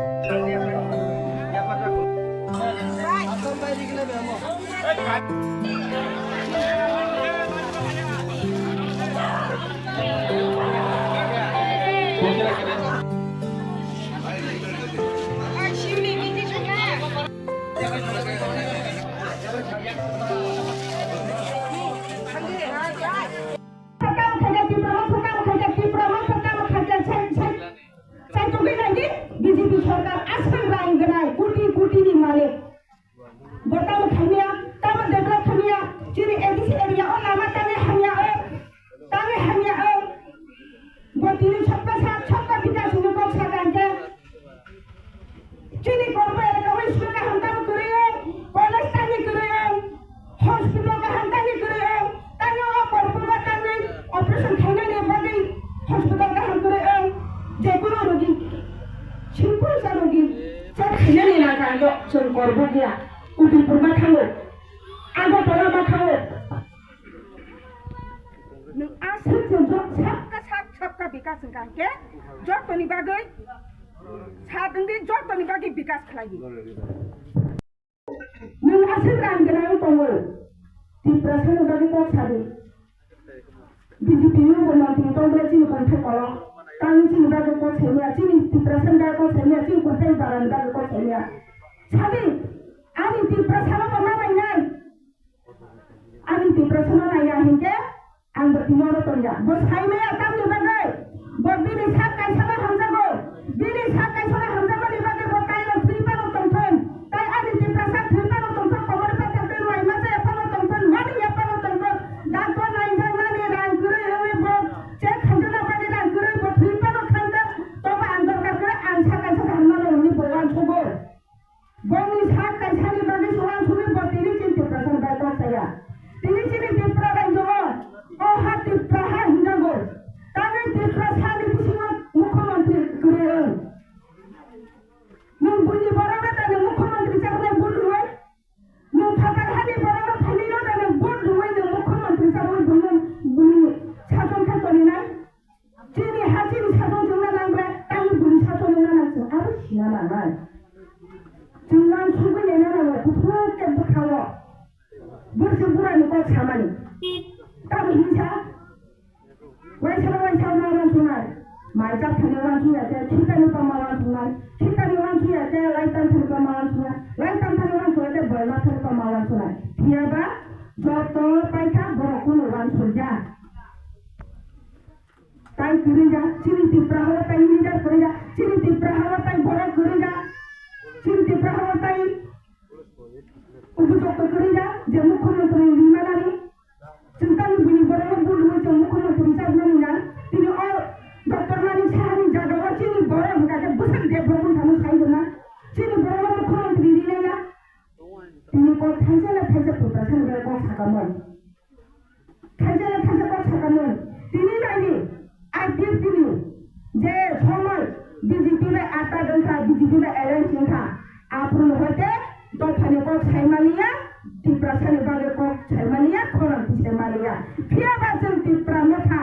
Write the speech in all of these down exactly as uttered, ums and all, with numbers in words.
Kam khaikha Tipra motha, kam khaikha Tipra motha, kam khaikha sai, sai, sai tugwi naidi B J P sorkar aswk rang gwnai, koti koti ni malik. Bo tamo khaimya, tamo develop khaimya, chini A D C area o lama tangwi hamya o, tangwi hamya o. Bo tini sabka sat, sabka bikas hinwi kok sakha hinkhe. Chini Korbo elaka o school kaham tamo kwrwi o, college tangwi kwrwi o, hospital kaham tangwi kwrwi o, tangwi o Korbo o tangwi operation khainani bagwi hospital kaham kwrwi o, jekunu rogi, simple sa rogi, sa khainani nangkha ang chwng Korbo ya, Udaipur ma thango, Agartala ma thango. Nwng aswk se jot sabka sat sabka bikas hwnkha hinkhe jotoni bagwi sat wngdi, jotoni bagwi bikas khlai di. Nwng aswk rang gwnang tongo, Tiprasani bagwi kok sadi. B J P ni bo mantri tong bwle chini kongthai kolok. Tangwi chini bagwi kok saimaya, chini Tiprasani bagwi kok saimaya, chini kongthai barani bagwi kok saimaya. Sadi, ani Tiprasano bo ma nainai. Ani Tiprasano naiya hinkhe ang bo tini oro tongya. Bo saimaya tamni bagwi. Bo bini sak kaisano hamjago. Bini sak kaisano hamjakmani bagwi bo kailo thwi phano tongthun. Tai ani Tiprasa thwi phano tongthun, komor pathar twi mai machaya phano tongthun, mani ya phano tongthun. Doctor nainjaknani rang kwrwi wngwi bo check khamjakna bagwi rang kwrwi bo thwi phano thangthun. Tobo ang dorkar kwrwi ang sak kaisa hamnano hwnwi bo uansukgo. Bongni sak kaisani bagwi se uansugwi bo tini chini Tiprasani bai kok saya. Tini chini Tipra raijo o, o ha Tipra ha hinjago. Tangwi Tiprasani bisingo mukhyamantri kwrwi wng. Nwng buini borokno tani mukhyamantri chaknai vote rwui? Nwng phatar hani borokno phainaino tani vote rwui nwng mukhyamantri chaknai buino, buini sachon khe toninai? Chini ha chini sachon chwngna nang bre, tangwi buini sachon wngna nang chwng abo sina nangnai. Chwng uansugwi naina nango, kuthuk khe bwkhao. Borsi burani kok samani. Tamo hinsa? Waisa waisa ma uansuknai. Mai chap thani uansukya khe, khitani tongma uansuknai. Khitani uansukya khe, lai tam thani tongma uansuknai. Lai tam thani uansukya khe, boima thani tongma uansuknai. Phiyaba joto paikha borok kunu uansukya. Tai kwrwi jak, chini Tipra hao tai leader kwrwi jak, chini Tipra hao tai borok kwrwi jak, chini Tipra hao tai upojukto kwrwi jak, je mukhyamantri ri manani. Chwng tani buini borokno vote rwui chwng mukhyamantri chaknani na, tini o Doctor Manik Sahani jagao chini borok hwnkha khe bwswk development khamu sai rwna, chini borokno mukhyamantri rinai ya. Tini kok thaisa na thaisa Tiprasani bai kok sakamung. Thaisa na thaisa kok sakamung. Tini naidi, I P F T ni je somoi B J P bai atta wngkha, B J P bai alliance wngkha. Aphuru hoite dophani kok saimaliya, Tiprasani bagwi kok saimaliya, khorang saimaliya. Phiyaba chwng Tipra motha.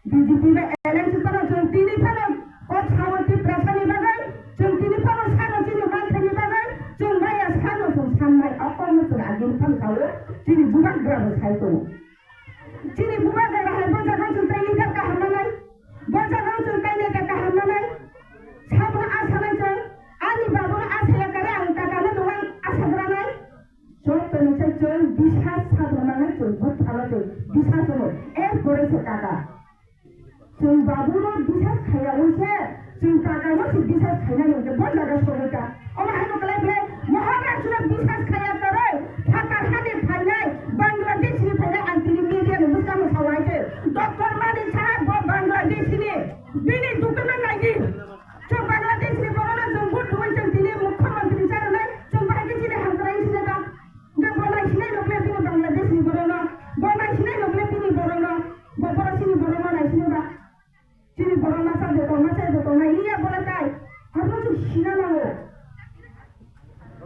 B J P bai alliance phano chwng tini phano kok sao Tiprasani bagwi, chwng tini phano sano chini manthani bagwi, chwng maya sano chwng sannai, o kokno chwng agini phano sao, chini bubagra bo sai tongo. Chini bubagra hai bo jaga chwng tai leader kaham manai, bo jaga chwng tai neta kaham manai, sabono a sanai chwng, ani babono a saya kare ang kakano dogan a sagranai. Joto ni sai chwng bisas sabrumani chwng buphano chwng bisas rwno, er pore se kaka. Chwng babuno bisas khaiyaui se chwng kakano se bisas khainani hwnkhe bo jaga sogwi ta. Omo haino kwlai belai Maharaj no bisas khaiya kwrwi, phatar hani phainai, Bangladesh ni phainai, ang tini media ni bwskango sawai se. Doctor Manik Saha bo Bangladesh ni, bini document naidi. Chwng Bangladesh ni borokno chwng vote rwui chwng tini mukhyamantri cha rwnai, chwng bahai khe chini hamkrai wngsinai ba? Hwnkhe bo naisinai rok le bini Bangladesh ni borokno, bo naisinai rok le bini borokno, bo borok chini borokno naisinai ba? Chini borok masa joto, masa joto nai liya bo le tai. Abono chwng sina nango.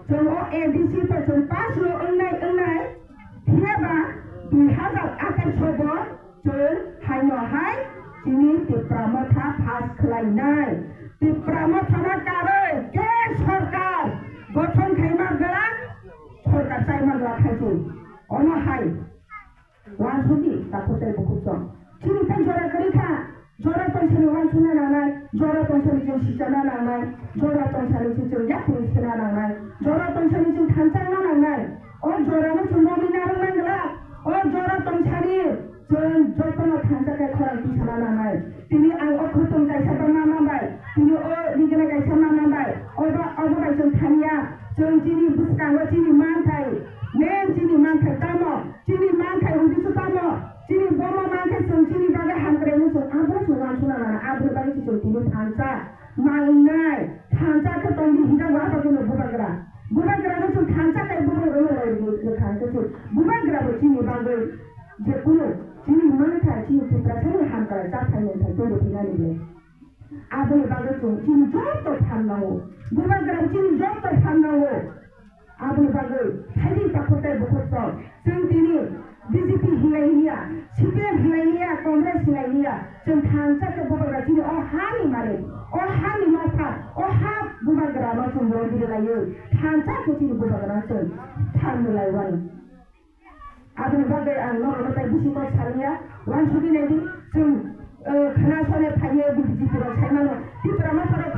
Chwng o A D C to chwng pass no wngnai, wngnai. Phiya ba dui hazar athais o bo chwng haino hai chini Tipra Motha pass khlainai. Tipra Motha no karwi, ke Chana nangnai, jora tongthani se chwng yakung sena nangnai, jora tongthani chwng thansa wngna nangnai. O jora no chwng romwi narwk nang glak. O jora tongthani chwng jotono thansa khe khorang tisana nangnai. Tini ang o khotong kaisa ba mama bai, tini o rigena kaisa mama bai, obo, obo bai chwng thangya. Chwng chini bwskango chini manthai, main chini manthai tamo, chini manthai udisu tamo, chini bomo manthai chwng chini bagwi hamkraino chwng abo chwng wansukna nana, aboni bagwi se chwng tini thansa. Mangnai, thansa khe tongdi hinjak wa bagwino bubagra. Bubagra no chwng thansa kai bubagra no lai ni thansa se. Bubagra bo chini bagwi je kunu chini mantha chini Tiprasa ni hamkrai cha thai nang thai tongwi thinani le. Aboni bagwi chwng chini joto phan nango. Bubagra bo chini joto phan nango. Aboni bagwi phaidi takhuk tei bukhuk tong. Chwng tini B J P hinlai liya, C P M hinlai liya, Congress hinlai liya. Chwng thansa khe bubagra chini o hani malik, o hani nokha, o ha bubagra no chwng rong biri laiwi. Thansa khe chini bubagra no chwng phan rwlai wani. Aboni bagwi ang norokno tei bisi kok saliya, wansugwi naidi, chwng, eh, khna sone phaiwi B J P rok saimano, Tipra motha rok